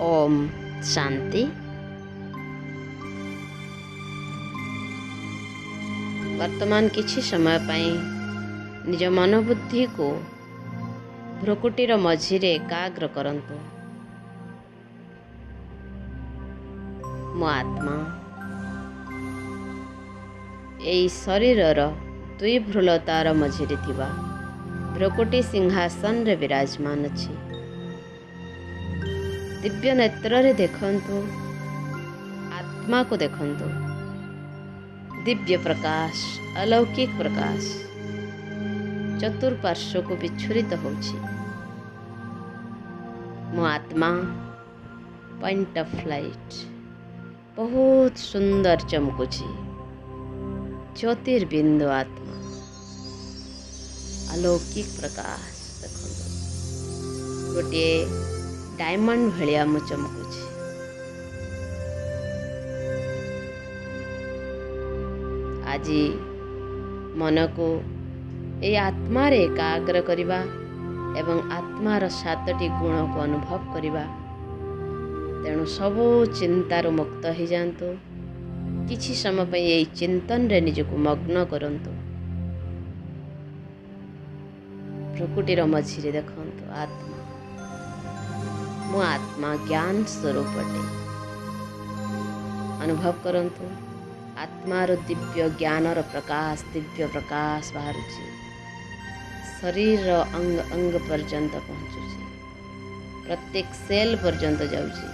ଓମ୍ ଶାନ୍ତି। ବର୍ତ୍ତମାନ କିଛି ସମୟ ପାଇଁ ନିଜ ମନୋବୁଦ୍ଧିକୁ ଭ୍ରୁକୁଟିର ମଝିରେ ଏକାଗ୍ର କରନ୍ତୁ। ମୋ ଆତ୍ମା ଏଇ ଶରୀରର ଦୁଇ ଭ୍ରୁଲତାର ମଝିରେ ଥିବା ଭ୍ରୁକୁଟି ସିଂହାସନରେ ବିରାଜମାନ ଅଛି। ଦିବ୍ୟ ନେତ୍ରରେ ଦେଖନ୍ତୁ, ଆତ୍ମାକୁ ଦେଖନ୍ତୁ। ଦିବ୍ୟ ପ୍ରକାଶ, ଅଲୌକିକ ପ୍ରକାଶ ଚତୁଃପାର୍ଶ୍ୱକୁ ବିଚ୍ଛୁରିତ ହେଉଛି। ମୋ ଆତ୍ମା ପଏଣ୍ଟ ଅଫ୍ ଲାଇଟ୍, ବହୁତ ସୁନ୍ଦର ଚମକୁଛି। ଜ୍ୟୋତିର୍ବିନ୍ଦୁ ଆତ୍ମା, ଅଲୌକିକ ପ୍ରକାଶ ଦେଖନ୍ତୁ, ଗୋଟିଏ ଡାଇମଣ୍ଡ ଭଳିଆ ମୁଁ ଚମକୁଛି। ଆଜି ମନକୁ ଏଇ ଆତ୍ମାରେ ଏକାଗ୍ର କରିବା ଏବଂ ଆତ୍ମାର 7ଟି ଗୁଣକୁ ଅନୁଭବ କରିବା। ତେଣୁ ସବୁ ଚିନ୍ତାରୁ ମୁକ୍ତ ହେଇଯାଆନ୍ତୁ। କିଛି ସମୟ ପାଇଁ ଏଇ ଚିନ୍ତନରେ ନିଜକୁ ମଗ୍ନ କରନ୍ତୁ। ପ୍ରକୃତିର ମଝିରେ ଦେଖନ୍ତୁ ଆତ୍ମା। ମୁଁ ଆତ୍ମା ଜ୍ଞାନ ସ୍ୱରୂପ ଅଟେ। ଅନୁଭବ କରନ୍ତୁ ଆତ୍ମାର ଦିବ୍ୟ ଜ୍ଞାନର ପ୍ରକାଶ, ଦିବ୍ୟ ପ୍ରକାଶ ବାହାରୁଛି, ଶରୀରର ଅଙ୍ଗ ଅଙ୍ଗ ପର୍ଯ୍ୟନ୍ତ ପହଞ୍ଚୁଛି, ପ୍ରତ୍ୟେକ ସେଲ୍ ପର୍ଯ୍ୟନ୍ତ ଯାଉଛି।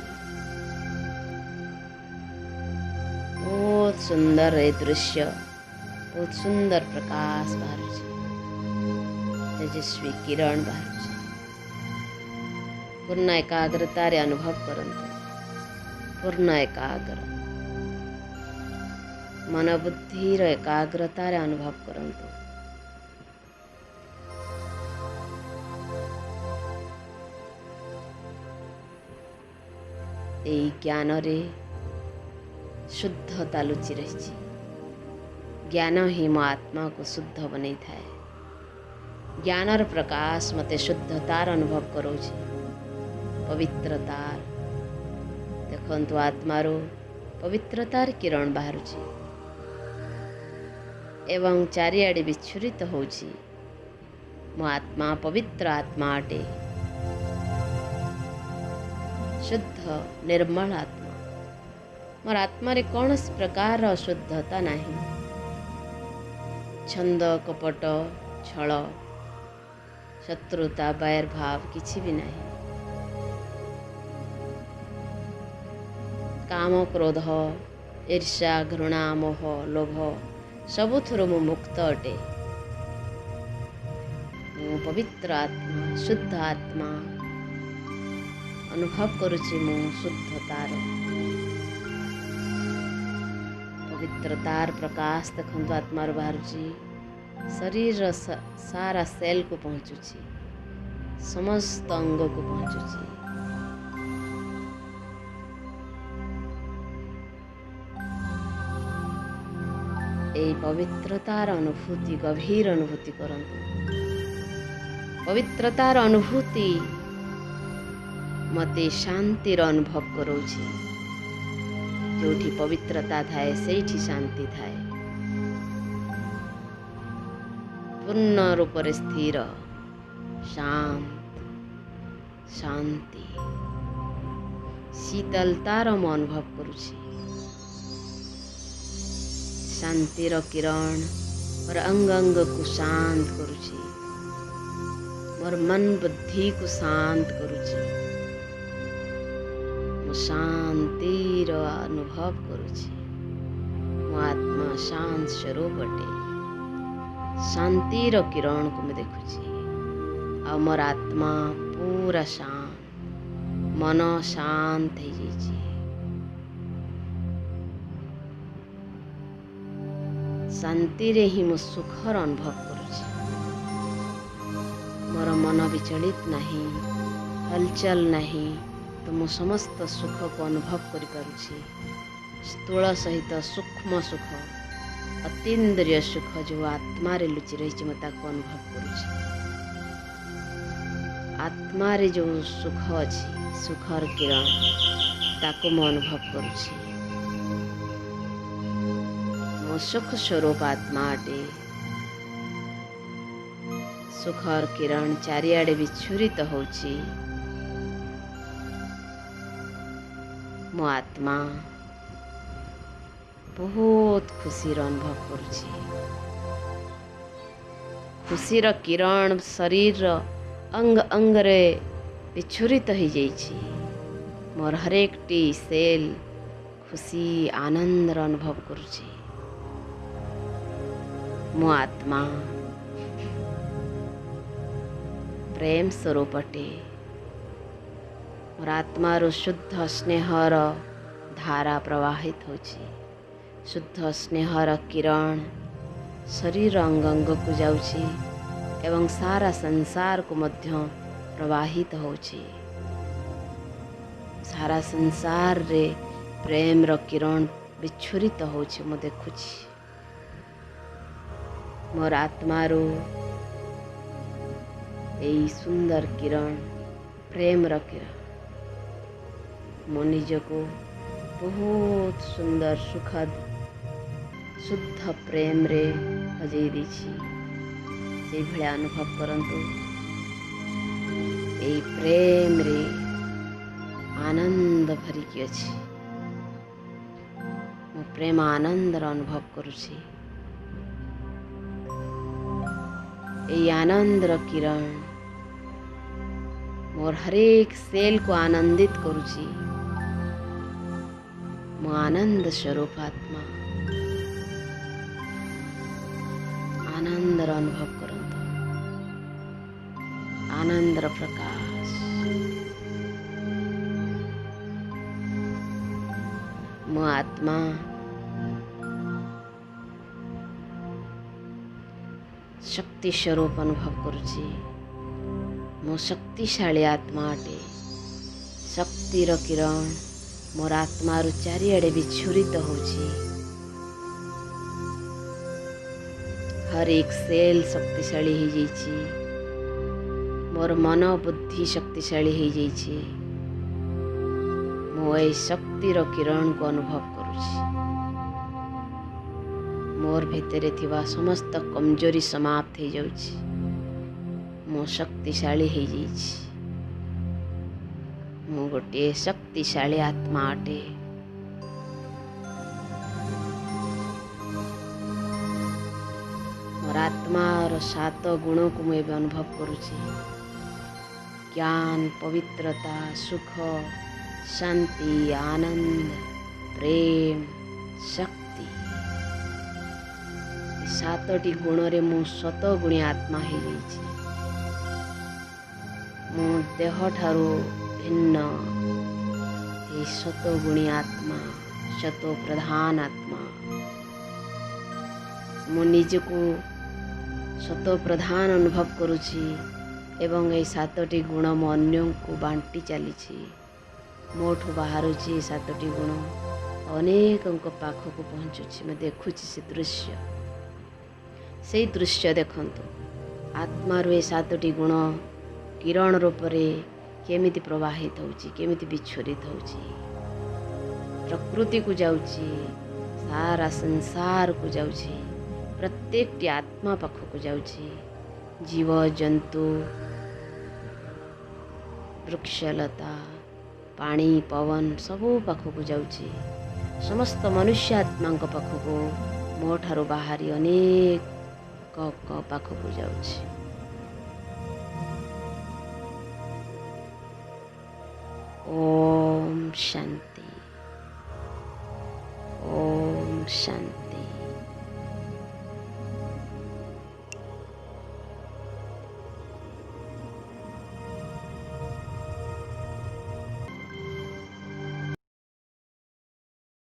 ବହୁତ ସୁନ୍ଦର ଏ ଦୃଶ୍ୟ, ବହୁତ ସୁନ୍ଦର ପ୍ରକାଶ ବାହାରୁଛି, ତେଜସ୍ୱୀ କିରଣ ବାହାରୁଛି। ପୂର୍ଣ୍ଣ ଏକାଗ୍ରତାରେ ଅନୁଭବ କରନ୍ତୁ, ପୂର୍ଣ୍ଣ ଏକାଗ୍ର ମନୋବୁଦ୍ଧିର ଏକାଗ୍ରତାରେ ଅନୁଭବ କରନ୍ତୁ। ଏଇ ଜ୍ଞାନରେ ଶୁଦ୍ଧତା ଲୁଚି ରହିଛି। ଜ୍ଞାନ ହିଁ ମୋ ଆତ୍ମାକୁ ଶୁଦ୍ଧ ବନେଇଥାଏ। ଜ୍ଞାନର ପ୍ରକାଶ ମୋତେ ଶୁଦ୍ଧତାର ଅନୁଭବ କରାଉଛି, ପବିତ୍ରତାର। ଦେଖନ୍ତୁ ଆତ୍ମାରୁ ପବିତ୍ରତାର କିରଣ ବାହାରୁଛି ଏବଂ ଚାରିଆଡ଼େ ବିଚ୍ଛୁରିତ ହେଉଛି। ମୋ ଆତ୍ମା ପବିତ୍ର ଆତ୍ମା ଅଟେ, ଶୁଦ୍ଧ ନିର୍ମଳ ଆତ୍ମା। ମୋର ଆତ୍ମାରେ କୌଣସି ପ୍ରକାରର ଅଶୁଦ୍ଧତା ନାହିଁ। ଛନ୍ଦ, କପଟ, ଛଳ, ଶତ୍ରୁତା, ବୈରଭାବ କିଛି ବି ନାହିଁ। କାମ, କ୍ରୋଧ, ଈର୍ଷା, ଘୃଣା, ମୋହ, ଲୋଭ ସବୁଥିରୁ ମୁଁ ମୁକ୍ତ ଅଟେ। ମୁଁ ପବିତ୍ର ଆତ୍ମା, ଶୁଦ୍ଧ ଆତ୍ମା ଅନୁଭବ କରୁଛି। ମୁଁ ଶୁଦ୍ଧତାର, ପବିତ୍ରତାର ପ୍ରକାଶ ଦେଖନ୍ତୁ ଆତ୍ମାରୁ ବାହାରୁଛି, ଶରୀରର ସାରା ସେଲ୍କୁ ପହଞ୍ଚୁଛି, ସମସ୍ତ ଅଙ୍ଗକୁ ପହଞ୍ଚୁଛି। ଏଇ ପବିତ୍ରତାର ଅନୁଭୂତି, ଗଭୀର ଅନୁଭୂତି କରନ୍ତୁ। ପବିତ୍ରତାର ଅନୁଭୂତି ମୋତେ ଶାନ୍ତିର ଅନୁଭବ କରାଉଛି। ଯେଉଁଠି ପବିତ୍ରତା ଥାଏ ସେଇଠି ଶାନ୍ତି ଥାଏ। ପୂର୍ଣ୍ଣ ରୂପରେ ସ୍ଥିର, ଶାନ୍ତ, ଶାନ୍ତି, ଶୀତଳତାର ମୁଁ ଅନୁଭବ କରୁଛି। ଶାନ୍ତିର କିରଣ ମୋର ଅଙ୍ଗ ଅଙ୍ଗକୁ ଶାନ୍ତ କରୁଛି, ମୋର ମନ ବୁଦ୍ଧିକୁ ଶାନ୍ତ କରୁଛି। ମୁଁ ଶାନ୍ତିର ଅନୁଭବ କରୁଛି। ମୋ ଆତ୍ମା ଶାନ୍ତ ସ୍ୱରୂପ ଅଟେ। ଶାନ୍ତିର କିରଣକୁ ମୁଁ ଦେଖୁଛି ଆଉ ମୋର ଆତ୍ମା ପୁରା ଶାନ୍ତ, ମନ ଶାନ୍ତ ହେଇଯାଇଛି। ଶାନ୍ତିରେ ହିଁ ମୁଁ ସୁଖର ଅନୁଭବ କରୁଛି। ମୋର ମନ ବିଚଳିତ ନାହିଁ, ହଲଚଲ ନାହିଁ, ତ ମୁଁ ସମସ୍ତ ସୁଖକୁ ଅନୁଭବ କରିପାରୁଛି। ସ୍ଥୂଳ ସହିତ ସୂକ୍ଷ୍ମ ସୁଖ, ଅତୀନ୍ଦ୍ରିୟ ସୁଖ ଯେଉଁ ଆତ୍ମାରେ ଲୁଚି ରହିଛି ମୁଁ ତାକୁ ଅନୁଭବ କରୁଛି। ଆତ୍ମାରେ ଯେଉଁ ସୁଖ ଅଛି, ସୁଖର କିରଣ, ତାକୁ ମୁଁ ଅନୁଭବ କରୁଛି। ମୁଁ ସୁଖ ସ୍ୱରୂପ ଆତ୍ମା ଅଟେ। ସୁଖର କିରଣ ଚାରିଆଡ଼େ ବିଚ୍ଛୁରିତ ହେଉଛି। ମୋ ଆତ୍ମା ବହୁତ ଖୁସିର ଅନୁଭବ କରୁଛି। ଖୁସିର କିରଣ ଶରୀରର ଅଙ୍ଗ ଅଙ୍ଗରେ ବିଚ୍ଛୁରିତ ହେଇଯାଇଛି। ମୋର ହରେକଟି ସେଲ୍ ଖୁସି ଆନନ୍ଦର ଅନୁଭବ କରୁଛି। ମୋ ଆତ୍ମା ପ୍ରେମ ସ୍ୱରୂପ ଅଟେ। ମୋର ଆତ୍ମାରୁ ଶୁଦ୍ଧ ସ୍ନେହର ଧାରା ପ୍ରବାହିତ ହେଉଛି। ଶୁଦ୍ଧ ସ୍ନେହର କିରଣ ଶରୀର ଅଙ୍ଗ ଅଙ୍ଗକୁ ଯାଉଛି ଏବଂ ସାରା ସଂସାରକୁ ମଧ୍ୟ ପ୍ରବାହିତ ହେଉଛି। ସାରା ସଂସାରରେ ପ୍ରେମର କିରଣ ବିଚ୍ଛୁରିତ ହେଉଛି, ମୁଁ ଦେଖୁଛି। ମୋର ଆତ୍ମାରୁ ଏଇ ସୁନ୍ଦର କିରଣ, ପ୍ରେମର କିରଣ, ମୁଁ ନିଜକୁ ବହୁତ ସୁନ୍ଦର ସୁଖଦ ଶୁଦ୍ଧ ପ୍ରେମରେ ହଜେଇ ଦେଇଛି। ସେଇଭଳିଆ ଅନୁଭବ କରନ୍ତୁ। ଏଇ ପ୍ରେମରେ ଆନନ୍ଦ ଭରିକି ଅଛି। ମୁଁ ପ୍ରେମ ଆନନ୍ଦର ଅନୁଭବ କରୁଛି। ଏଇ ଆନନ୍ଦର କିରଣ ମୋର ହରେକ ସେଲ୍କୁ ଆନନ୍ଦିତ କରୁଛି। ମୁଁ ଆନନ୍ଦ ସ୍ୱରୂପ ଆତ୍ମା। ଆନନ୍ଦର ଅନୁଭବ କରନ୍ତୁ, ଆନନ୍ଦର ପ୍ରକାଶ। ମୋ ଆତ୍ମା ଶକ୍ତି ସ୍ୱରୂପ ଅନୁଭବ କରୁଛି। ମୁଁ ଶକ୍ତିଶାଳୀ ଆତ୍ମା ଅଟେ। ଶକ୍ତିର କିରଣ ମୋର ଆତ୍ମାରୁ ଚାରିଆଡ଼େ ବିଚ୍ଛୁରିତ ହେଉଛି। ହରେକ ସେଲ୍ ଶକ୍ତିଶାଳୀ ହେଇଯାଇଛି। ମୋର ମନ ବୁଦ୍ଧି ଶକ୍ତିଶାଳୀ ହେଇଯାଇଛି। ମୁଁ ଏଇ ଶକ୍ତିର କିରଣକୁ ଅନୁଭବ କରୁଛି। ମୋର ଭିତରେ ଥିବା ସମସ୍ତ କମଜୋରି ସମାପ୍ତ ହେଇଯାଉଛି। ମୁଁ ଶକ୍ତିଶାଳୀ ହେଇଯାଇଛି। ମୁଁ ଗୋଟିଏ ଶକ୍ତିଶାଳୀ ଆତ୍ମା ଅଟେ। ମୋର ଆତ୍ମାର 7 ଗୁଣକୁ ମୁଁ ଏବେ ଅନୁଭବ କରୁଛି। ଜ୍ଞାନ, ପବିତ୍ରତା, ସୁଖ, ଶାନ୍ତି, ଆନନ୍ଦ, ପ୍ରେମ, ଶକ୍ତି। 7ଟି ଗୁଣରେ ମୁଁ ଶତଗୁଣୀ ଆତ୍ମା ହେଇଯାଇଛି। ମୁଁ ଦେହଠାରୁ ଭିନ୍ନ ଏଇ ଶତଗୁଣୀ ଆତ୍ମା, ଶତପ୍ରଧାନ ଆତ୍ମା। ମୁଁ ନିଜକୁ ଶତପ୍ରଧାନ ଅନୁଭବ କରୁଛି ଏବଂ ଏଇ 7ଟି ଗୁଣ ମୁଁ ଅନ୍ୟଙ୍କୁ ବାଣ୍ଟି ଚାଲିଛି। ମୋଠୁ ବାହାରୁଛି ଏ 7ଟି ଗୁଣ, ଅନେକଙ୍କ ପାଖକୁ ପହଞ୍ଚୁଛି। ମୁଁ ଦେଖୁଛି ସେ ଦୃଶ୍ୟ। ସେଇ ଦୃଶ୍ୟ ଦେଖନ୍ତୁ, ଆତ୍ମାରୁ ଏ 7ଟି ଗୁଣ କିରଣ ରୂପରେ କେମିତି ପ୍ରବାହିତ ହେଉଛି, କେମିତି ବିଚ୍ଛୁରିତ ହେଉଛି, ପ୍ରକୃତିକୁ ଯାଉଛି, ସାରା ସଂସାରକୁ ଯାଉଛି, ପ୍ରତ୍ୟେକଟି ଆତ୍ମା ପାଖକୁ ଯାଉଛି। ଜୀବଜନ୍ତୁ, ବୃକ୍ଷଲତା, ପାଣି, ପବନ ସବୁ ପାଖକୁ ଯାଉଛି। ସମସ୍ତ ମନୁଷ୍ୟ ଆତ୍ମାଙ୍କ ପାଖକୁ ମୋ ଠାରୁ ବାହାରି ଅନେକଙ୍କ ପାଖକୁ ଯାଉଛି। ଓମ୍ ଶାନ୍ତି, ଓମ୍ ଶାନ୍ତି।